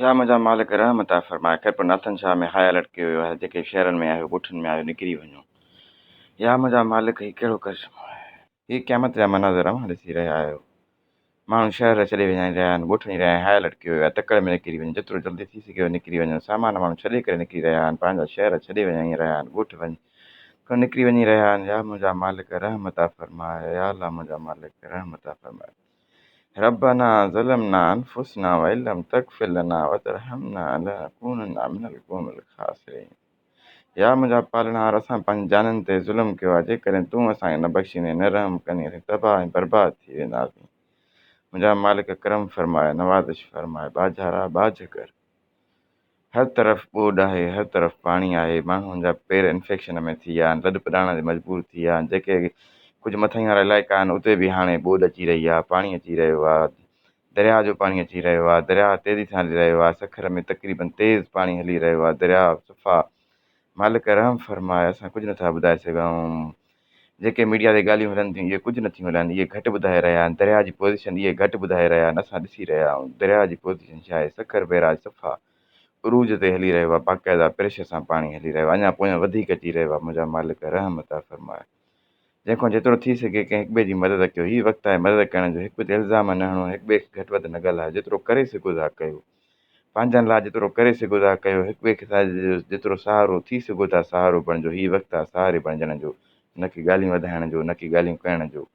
يا منهنجا مالڪ رحم عطا فرماء. خيرپور ناٿن شاهه ۾ هاء الرٽ ڪيو ويو آهي جيڪي شهرن ۾ آهيو ڳوٺن ۾ آهيو نڪري وڃو. يا منهنجا مالڪ هي ڪهڙو ڪرشمو آهي. هي قيامت جا مناظر اوهان ڏسي رهيا آهيو. ماڻهو شهر ڇڏي وڃي رهيا آهن ڳوٺ وڃي رهيا آهن هاء الرٽ ڪيو ويو آهي تڪڙ ۾ نڪري وڃو جيترو جلدي ٿي سگهيو نڪري وڃو سامان ماڻهو ڇڏي ڪري نڪري رهيا آهن پنهنجا شهر ڇڏي وڃي رهيا آهن ڳوٺ وڃي نڪري وڃي رهيا آهن يا منهنجا مالڪ رحم عطا فرماء يا الله منهنجا مالڪ رحم عطا فرماء. ربنا ظلمنا انفسنا وان لم تغفر لنا وترحمنا لنڪونن من القوم الخاسرين يا منهنجا پالڻهار اسان پنهنجي جانين تي ظلم ڪيو آهي جيڪڏهن تون اسان کي نه بخشيندين نه رحم ڪندين اسين تباهه ۽ برباد ٿي وينداسين منهنجا مالڪ ڪرم فرماء نوازش فرماء ٻاجهارا ٻاجهه ڪر. هر طرف ٻوڏ آهي، هر طرف پاڻي آهي، ماڻهن جا پير انفيڪشن ۾ ٿي ويا آهن، لڏ پڏاڻ تي مجبور ٿي ويا آهن، جيڪي ڪجهه مٿئين وارا علائقا آهن اتي به هاڻي ٻوڏ اچي رهي آهي، پاڻي اچي رهيو آهي، درياهه جو پاڻي اچي رهيو آهي، درياهه تيزي سان هلي رهيو آهي، سکر ۾ تقريبن تيز پاڻي هلي رهيو آهي، درياهه صفا مالڪ رحم فرماء اسان ڪجهه نٿا ٻڌائي سگهون، جيڪي ميڊيا تي ڳالهيون هلن ٿيون اهي ڪجهه نٿيون هلن، اهي گهٽ ٻڌائي رهيا آهن، درياهه جي پوزيشن اهي گهٽ ٻڌائي رهيا آهن، اسان ڏسي رهيا آهيون درياهه جي پوزيشن ڇا آهي، سکر بئراج صفا عروج تي هلي رهيو آهي، باقاعده پريشر سان پاڻي هلي رهيو آهي، اڃا پويان وڌيڪ اچي رهيو آهي، منهنجا مالڪ رحم عطا فرماء. جنهن کان جيترو ٿي سگهي ڪنهن هڪ ٻئي جي مدد ڪيو، هي وقت آهي مدد ڪرڻ جو، هڪ ٻئي تي الزام نه هڻو، هڪ ٻئي کي گهٽ وڌ نه ڳالهايو، جيترو ڪري سگهو ٿا ڪيو. پنهنجن لاء جيترو ڪري سگهو ٿا ڪيو، هڪ ٻئي کي جيترو سهارو ٿي سگهو ٿا سهارو بڻجو، هي وقت آهي سهاري بڻجڻ جو، نه ڪي ڳالهيون وڌائڻ جو، نه ڪي ڳالهيون ڪرڻ جو.